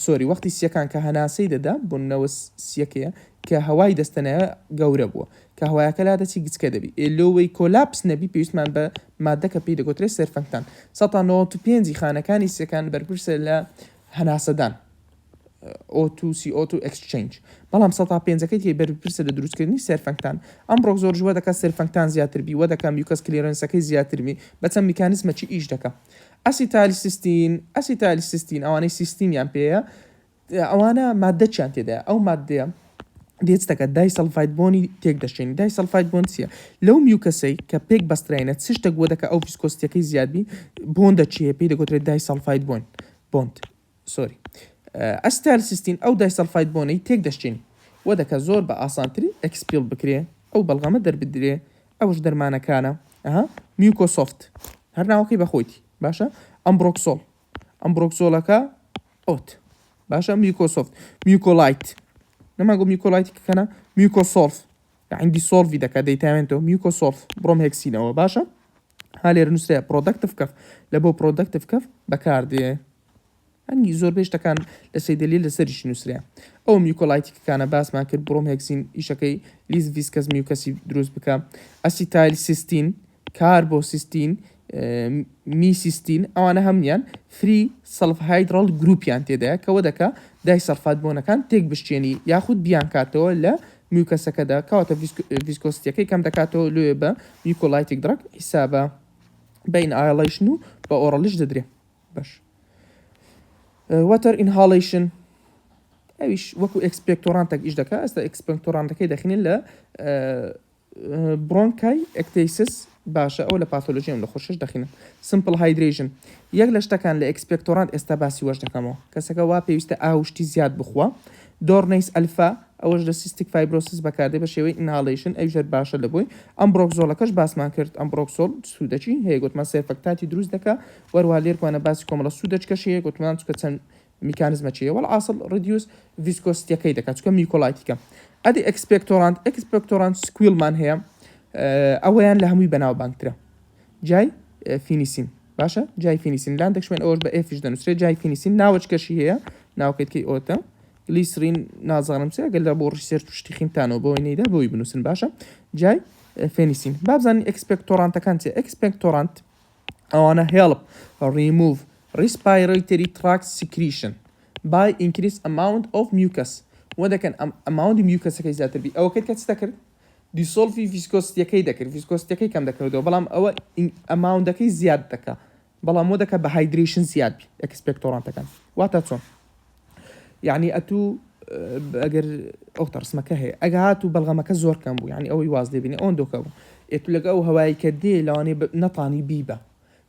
Speaker 1: sorry وەختی سیەکان کە هەناسەی دەدا بۆنەوە سیەکەیە کە هەوای دەستەنایە گەورە بووە کە هەوایەکە لادەچی گچکە دەبی ئێ لۆوەی collapse نەبی پێویستمان بە ماددە کە پێی دەگۆترێ surfactant سەتا 95 ی خانەکانی سیەکان بەرپرسە لە هەناسەدان O2 CO2 exchange بەڵام سەتا پێنجەکەی تێی بەرپرسە لە دروستکردنی surfactant ambroxol وا دەکات surfactant زیاتر بی وە دەکا mucus clearance ەکەی زیاتر بی بە چەند میکانیزمەکی ئیش دەکا acetylcysteine acetylcysteine ئەوانەی سیستینیان پێیە ئەوانە ماددە چیان تێدایە ئەو ماددەیە دێت دەکات disulfide bond ی تێک دەشێنی disulfide bond چییە لەو mucus ەی کە پێک بەستراینە چ شتێک بۆ دەکە ئەو viscosity ەکەی زیاد بی bond ە چیە پێی دەگوترێت disulfide bond bond. sorry acetylcysteine ئەو disulfide bond ەی تێک دەشکێنی وە دەکا زۆر بە ئاسانتری expel بکرێ ئەو بەڵغەمە دەربدرێ ئەوش دەرمانەکانە ئەها Mucosoft هەر ناوەکەی بەخۆیتی باشە ambroxol ambroxol ەکە ئۆت باشە Mucosoft Mucolite نەماگۆ Mucolite کەنە Mucosolf یعنی dissolve ی دەکات دەیتاوێنتەوە Mucosolf bromhexine ەوە باشە ها لێرە نووسرایە productive cough لە بۆ productive cough بەکاردێ هەنگی زۆربەی شتەکان لە سەیدەلیە لەسەریش نووسرایە ئەو mucolytic ەکانە باسمان کرد bromhexine ئیشەکەی less viscous mucus ی دروست بکە acetylcysteine carbocysteine mecystine ئەوانە هەموویان free sulfhydryl group یان تێدایە کەوە دەکا disulfide bond ەکان تێک بشکێنی یاخود بیانکاتەوە لە mucus ەکەدا کەواتە viscosity ەکەی کەم دەکاتەوە لۆیە بە mucolytic drug حیسابە بە inhalation و بە oral یش دەدرێ باش water inhalation ئەویش وەکو expectorant ێک ئیش دەکا ئێستا expectorant ەکەی دەخینن لە bronchiectasis باشە ئەوە لە pathology ئەم نەخۆشەش دەخینن simple hydration یەک لە شتەکان لە expectorant ئێستا باسی وەش دەکەمەوە کەسەکە وا پێویستە ئاوشتی زیاد بخوا dornase alfa ئەوەش لە cystic fibrosis بەکاردێ بە شێوەی inhalation ئەویش هەر باشە لە بۆی ambroxol ەکەش باسمان کرد ambroxol سوودەکی هەیە گوتمان surfactant ی دروست دەکا وەروها لێرکوانە باسی کۆمەڵە سوودەچکەش هەیە گوتمان چکە چەند میکانزمە چیە وەلعاسڵ reduce viscosity ەکەی دەکات چونکە mucolytic ە ئەدی expectorant expectorant squill مان هەیە ئەوەیان لە هەمووی بەناوبانگترە guaifenesin باشە guaifenesin لاندێک شوێن ئەوەش بە F یش دەنووسرێت guaifenesin ناوەچکەشی هەیە ناوکەیتکەی ئۆتە گلیسرین نازانم چێ گەل لە بۆ research شتی خینتانەوە بۆی نەیدا بۆی بنووسن باشە guaifenesin بابزانین expectorant ەکان چێ expectorant ئەوانە هێڵپ ڕیموڤ Respiratory tract secretion by increase amount of mucus وە دەکەن amount ی mucus ەکەی زیاتر بی ئەوەکەی کە چ دەکرد dissolve ی viscosity ەکەی دەکرد viscosity ەکەی کەم دەکردەوە بەڵام ئەوە amount ەکەی زیاد دەکا بەڵام وە دەکا بە hydration زیاد بی expectorant ەکان واتە چۆن یعنی ئەتوو ئەگەر ئەو تەڕسمەکە هەیە ئەگە هاتوو بەڵغەمەکە زۆر کەم بوو یعنی ئەوەی واز لێبینی ئەوەن دۆکە بوو ئێتو لەگە ئەو هەوای کە دێ لەوانەیە نەتانی بیبە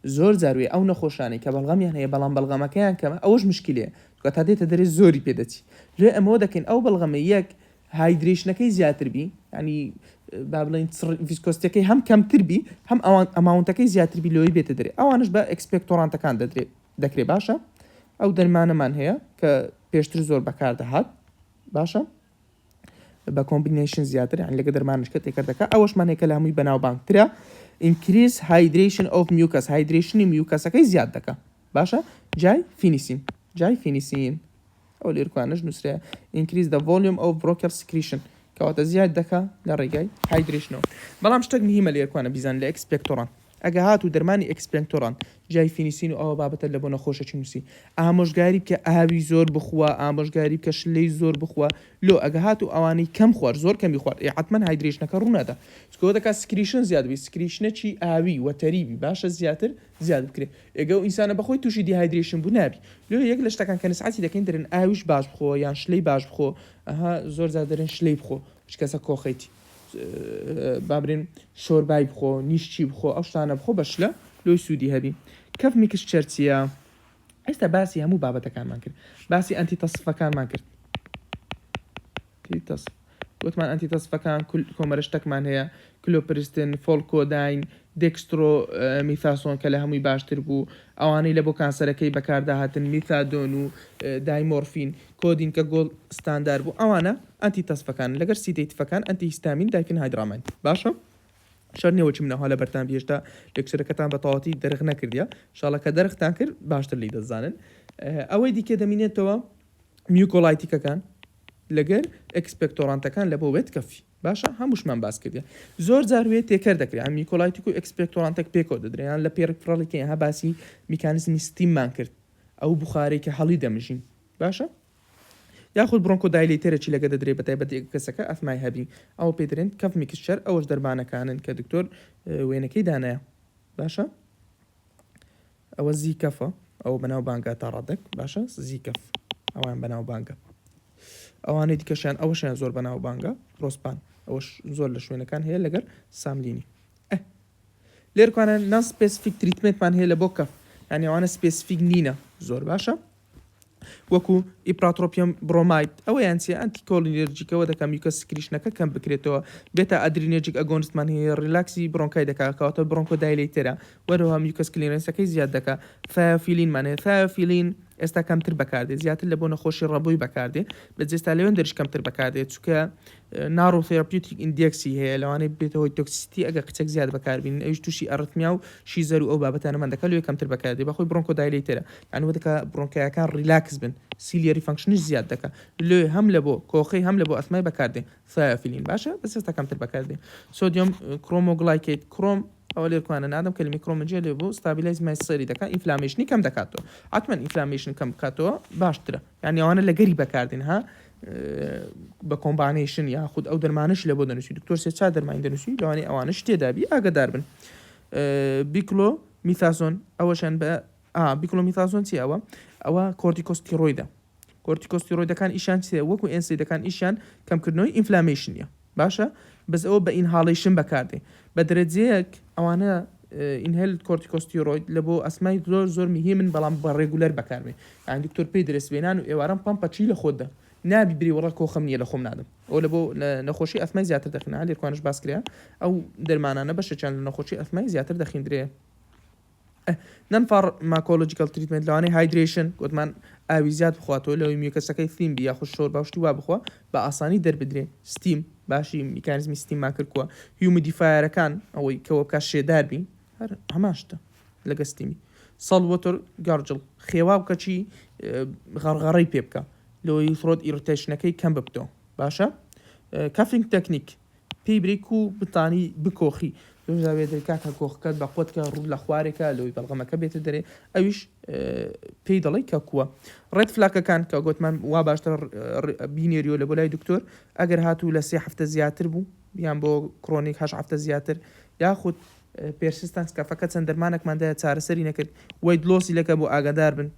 Speaker 1: زۆر جار وێ ئەو نەخۆشانەی کە بەڵغەمیان هەیە بەڵام بەڵغەمەکەیان کەمە ئەوەش مشکیلەیە چونکە تا دێتە دەرێ زۆری پێ دەچی لێ ئەمەوە دەکەین ئەو بەڵغەمە یەک hydration ەکەی زیاتر بی ینی با بڵێین viscosity ەکەی هەم کەمتر بی هەم ئەوان amount ەکەی زیاتر بی لەوەی بێتە دەرێ ئەوانش بە expectorant ەکان دەدرێت دەکرێ باشە ئەو دەرمانەمان هەیە کە پێشتر زۆر بەکاردەهات باشە بە combination زیاتر یان لەگە دەرمانش کە تێکەر دەکا ئەوەشمان هەیە کە لە هەمووی بەناوبانگترە increase hydration of mucus hydration ی mucus ەکەی زیاد دەکا باشە guaifenesin guaifenesin ئەو لێرکوانەش نووسرا increase the volume of bronchial secretion کەواتە زیاد دەکا لە ڕێگای hydration ەوە بەڵام شتێک مهمە لێرکوانە بیزان لە expectorant ئەگە هاتوو دەرمانی expectorant guaifenesin و ئەوە بابەتە لە بۆ نەخۆشەکی نووسی ئامۆژگاری بکە ئاوی زۆر بخوا ئامۆژگاری بکە شلەی زۆر بخوا لۆ ئەگە هاتوو ئەوانەی کەم خوارد زۆر کەمی خوارد ئێ حەتمەن hydration ەکە ڕوونادا چونکە دەکا secretion زیاد بی secretion ەکی ئاوی watery بی باشە زیاتر زیاد بکرێ ئێگە ئەو ئینسانە بەخۆی تووشی dehydration بوو نابی لۆ یەک لە شتەکان کە نسعەتی دەکەین دەرێن ئاویش باش بخۆ یان شلەی باش بخۆ ئەها زۆر جار دەرێن شلەی بخۆ هیچ کەسە کۆخەیتی با برێن شۆربای بخۆ نیشچی بخۆ ئەو شتانە بخۆ بە شلە لۆی سوودی هەبی cough mixture چییە؟ ئێستا باسی هەموو بابەتەکانمان کرد باسی antitussive ەکانمان کرد antitussive گوتمان antitussive ەکان کۆمەرە شتەکمان هەیە cloperastine pholcodine dextromethorphan کە لە هەمووی باشتر بوو ئەوانەی لە بۆ کانسەرەکەی بەکارداهاتن میثادۆن و diamorphine codeine کە gold standard بوو ئەوانە antitussive ەکان لەگەر sedative ەکان antihistamine diphenhydramine باشە شەر نیە وەچی منەوە لە بەرتان بی هێشتا lecture ەکەتان بە تەواتی دەرخ نەکردیە شاڵە کە دەرختان کرد باشتر لی دەزانن ئەوەی دیکە دەمینێتەوە mucolytic ەکان لەگەر expectorant ەکان لە بۆ wet cough ی باشە هەمووشمان باس کردیە زۆر جار وێ تێکەر دەکرێت ئەم mucolytic و expectorant ێک پێکەوە دەدرێن لە peripheral ی ها باسی میکانیزمی steam مان کرد ئەو بخارەی کە هەڵی دەمژین باشە یاخود bronchodilator ەکی لەگە دەدرێت بە تایبەتی ئەگەر کەسەکە ئەسمای هەبی ئەوە پێ دەرێن cough mixture ئەوەش دەرمانەکانن کە دکتۆر وێنەکەی دانایە باشە ئەوە زی کەفە ئەوە بەناو بانگە تا ڕادەک باشە زی کەف ئەوان بەناو بانگە ئەوانەی دیکەشیان ئەوەشیان زۆر بەناو بانگە Prospan ئەوەش زۆر لە شوێنەکان هەیە لەگەر ساملینی لێرکوانە non specific treatment مان هەیە لە بۆ cough یعنی ئەوانە specific نینە زۆر باشە. وەکو ipratropium bromide ئەوەیان چیە anticholinergic ەوە دەکا mucus secretion ەکە کەم بکرێتەوە beta adrenergic agonist مان هەیە relax ی bronchi دەکا کەواتە bronchodilator ە وەرەوە mucus clearance ەکەی زیاد دەکا theophylline مان هەیە theophylline ئێستا کەمتر بەکاردێ زیاتر لە بۆ نەخۆشی ڕەبۆی بەکاردێ بە جێستا لەوێن دەرش کەمتر بەکاردێ چونکە narrow therapeutic index ی هەیە لەوانەیە ببێتە هۆی toxicity ئەگەر قیچەک زیاد بەکاربینن ئەویش تووشی arrhythmia و seizure و ئەو بابەتانەمان دەکات لۆیە کەمتر بەکاردێ بەخۆی bronchodilator ە یانی وە دەکا bronchi یەکان relax بن ciliary function یش زیاد دەکا لۆیە هەم لە بۆ کۆخەی هەم لە بۆ ئەسمای بەکاردێ theophylline باشە بەس ئێستا کەمتر بەکاردێ sodium cromoglycate crom ئەوە لێرکوانە نادەم کەلیمەی chromo جێ لێ بوو stabilize mast cell ی دەکا inflammation ی کەم دەکاتەوە حتمما inflammation کەم بکاتەوە باشترە یانی ئەوانە لەگەری بەکاردێن ها بە combination یاخود ئەو دەرمانش لە بۆ دەنووسی دکتۆر سێ چا دەرمانی دەنووسی لەوانەیە ئەوانش تێدابی ئاگدار بن beclomethasone ئەوەشیان بە beclomethasone چی ئەوە ئەوە corticosteroid ە corticosteroid ەکان ئیشان چیە وەکو NSAID ەکان ئیشیان کەمکردنەوەی inflammation ە باشە بەس ئەوە بە inhalation بەکاردێ بە دەرەجەیەک ئەوانە inhaled corticosteroid لە بۆ ئەسمای زۆر زۆر مهمن بەڵام بە regular بەکاربێ یان دکتۆر پێی درێ سبەینان و ئێواران پەمپە چی لە خۆت دە نابی بری وەڵا کۆخەم نییە لە خۆم نادەم ئەو لە بۆ نەخۆشی ئەسمای زیاتر دەخینە لێرکوانش باس کرا ئەو دەرمانانە بەشێکیان لە نەخۆشی ئەسمای زیاتر دەخیندرێ non-pharmacological treatment لەوانەیە hydration گوتمان ئاوی زیاد بخواتەوە لەوەی mucus ەکەی thin بی یاخود شۆربا و شتی وا بخوا بە ئاسانی دەربدرێ steam باشی میکانزمی steam مان کرد کووە humidifier ەکان ئەوەی کەوە بکات شێدار بی هەر هەمان شتە لەگە steam ی salt water gargle خێوا بکە چی غەڕغەڕەی پێ بکە لەوەی throat irritation ەکەی کەم ببتەوە باشە coughing technique پێی برێی کو بتانی بکۆخی زۆر جار بێ دەری کاکە کۆخەکەت بە قوت کە ڕوو لە خوارێکە لەوەی بەڵغەمەکە بێتە دەرێ ئەویش پێی دەڵێی کە کووە red flag ەکان کە گوتمان وا باشتر بینێریۆ لە بۆ لای دکتۆر ئەگەر هاتوو لە سێ هەفتە زیاتر بوو یان بۆ chronic هەش هەفتە زیاتر یاخود persistence cough ەکە چەند دەرمانێکماندا چارەسەری نەکرد weight loss ی لەکە بۆ ئاگادار بن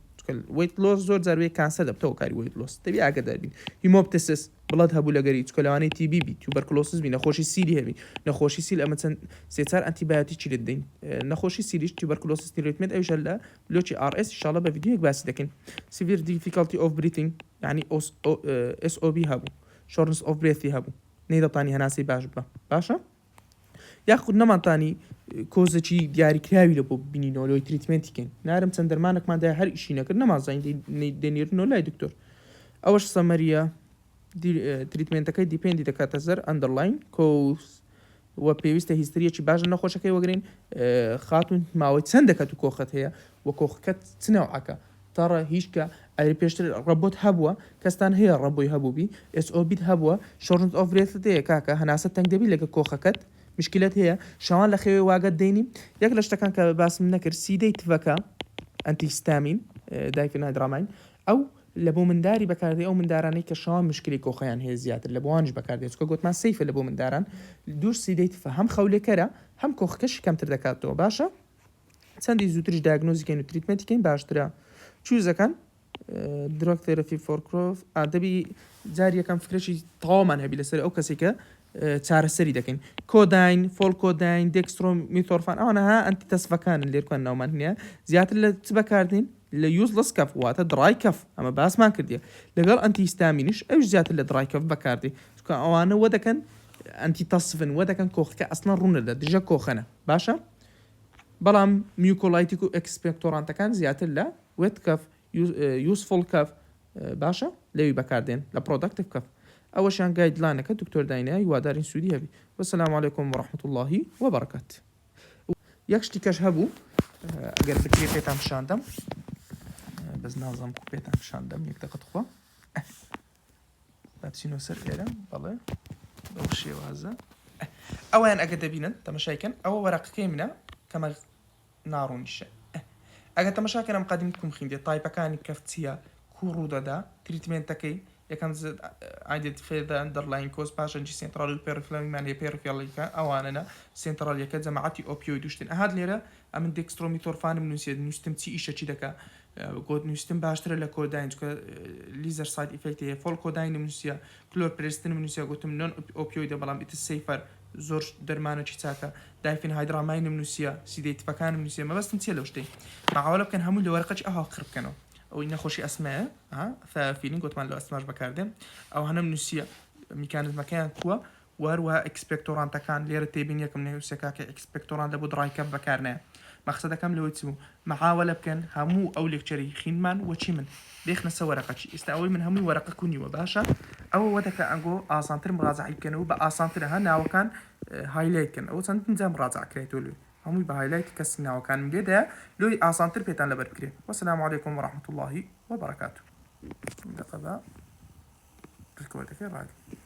Speaker 1: weight loss زۆر جار وێ cancer دەبتەوە کاری weight loss دەبی ئاگادار بین hemoptysis blood هەبوو لەگەری چکە لەوانەیە TB بی tuberculosis بی نەخۆشی سیلی هەبی نەخۆشی سیل ئەمە چەند سێ چار antibiotic ی لێ دەدەین نەخۆشی سیلیش tuberculosis treatment ئەویش هەر لە بلۆکی RS ئیشاڵە بە ڤیدیۆیەک باسی دەکەین severe difficulty of breathing یعنی SOB هەبوو shortness of breath ی هەبوو نەیدەتانی هەناسەی باش بە باشە یاخود نەمانتانی cause ێکی دیاریکراوی لە بۆ ببینینەوە لەوەی treatment ی کەین نارم چەند دەرمانێکماندا هەر ئیشی نەکرد نەمانزانین دەنێرنەوە لای دکتۆر ئەوەش summary یە treatment ەکەی depend ی دەکاتە سەر underlying cause و پێویستە history یەکی باش لە نەخۆشەکەی وەگرین خاتون ماوەی چەند دەکات و کۆخەت هەیە و کۆخەکەت چ نەوعەکە تەڕە هیچکە ئەری پێشتر ڕەبۆت هەبووە کەستان هەیە ڕەبۆی هەبووبی SOB ت هەبووە shortness of breath ت هەیە کاکە هەناسە تەنگ دەبی لەگە کۆخەکەت مشکلەت هەیە شەوان لە خەوێ واگەت دەینی یەک لە شتەکان کە باسم نەکرد sedative ەکە antihistamine diphenhydramine ئەو لە بۆ منداری بەکاردێ ئەو مندارانەی کە شەوان مشکلی کۆخەیان هەیە زیاتر لە بۆوانیش بەکاردێ چونکە گۆتمان safe ە لە بۆ منداران دوور sedative ە هەم خەولێکەرە هەم کۆخەکەشی کەمتر دەکاتەوە باشە چەندی زووتریش diagnose ی کەین و treatment ی کەین باشترە choose ەکان drug therapy for cough دەبی جار یەکەم فکرەشی تەواومان هەبی لەسەر ئەو کەسێک کە چارەسەری دەکەین codeine pholcodine dextromethorphan ئەوانە ها antitussive ەکانن لێرکوان ناومان نییە زیاتر لە چ بەکاردین لە useless cough واتە dry cough ئەمە باسمان کردیە لەگەڵ antihistamine یش ئەوش زیاتر لە dry cough بەکاردێ چونکە ئەوانە وە دەکەن antitussive ن وە دەکەن کۆخەکە ئەسڵەن ڕوونەدە دژە کۆخەنە باشە بەڵام mucolytic و expectorant ەکان زیاتر لە wet cough useful cough باشە لەوی بەکاردێن لە productive cough ئەوەشیان guideline ەکە دکتۆر داینای هیوادارین سوودی هەبی وەسەلام علیکم ورحمة اللە وبرکاته یەک شتی کەش هەبوو ئەگەر بکرێ پێتان پیشاندەم بەس نازم کو پێتان پیشاندەم یەک دەقە تخوا با بچینەوە سەر ئێرە بەڵێ بەو شێوازە ئەویان ئەگە دەبینن تەمەشایکەن ئەوە وەرەقەکەی منە کەمە ناڕوونیشە ئەگە تەمەشاکەن ئەم قەدیم کوم خیندێ type ەکانی cough چییە کو ڕوودەدا treatment ەکەی یەکەم identify the underlying cause پاشان جی سێنترالی و peripheral مان هەیە peripheral ەکە ئەوانەنە سێنترالیەکە جەماعەتی opioid شتن ئەهات لێرە ئەمن dextromethorphan م نووسێت نووسم چی ئیشە چی دەکا گۆت نووسم باشترە لە کۆداین چکە lesser side effect هەیە pholcodine م نووسە cloperastine م نووسە گوتم non opioid ە بەڵام it's safer زۆر دەرمانەکی چاکە diphenhydramine م نووسیە sedative ەکانم نووسیە مەبەستم چیە لەو شتەی مەعاوەلە بکەن هەموو لە وەرەقەکی ئەوها قڕ بکەنەوە. ئەوەی نەخۆشی ئەسمەیە ها theophylline گوتمان لە ئەستماش بەکاردێ ئەوانەم نووسیە میکانزمەکەیان کووە و هەروەها expectorant ەکان لێرە تێبینیەکم نووسیە کاکە expectorant لە بۆ dry cough بەکارنایە مەخسەدەکەم لەوەی چ بوو مەحاوەلە بکەن هەموو ئەو lecture ی خینمان وە چی من بێخنە سە وەرەقە چی ئێستا ئەوەی من هەمووی وەرەقە کونیوە باشە ئەوە وەدەکە ئەنگۆ ئاسانتر مڕازعی بکەنەوە بە ئاسانترە ها ناوەکان highlight کەن ئەوە چەندین جار مڕاجع کرایتەوە لێ هەمووی بە highlight کەسی ناوەکانم لێدایە لۆی ئاسانتر پێتان لەبەر بکرێ وەسلام علیکم ورحمة اللە وبرکاته دەقە بە record ەکەی ڕاگرم.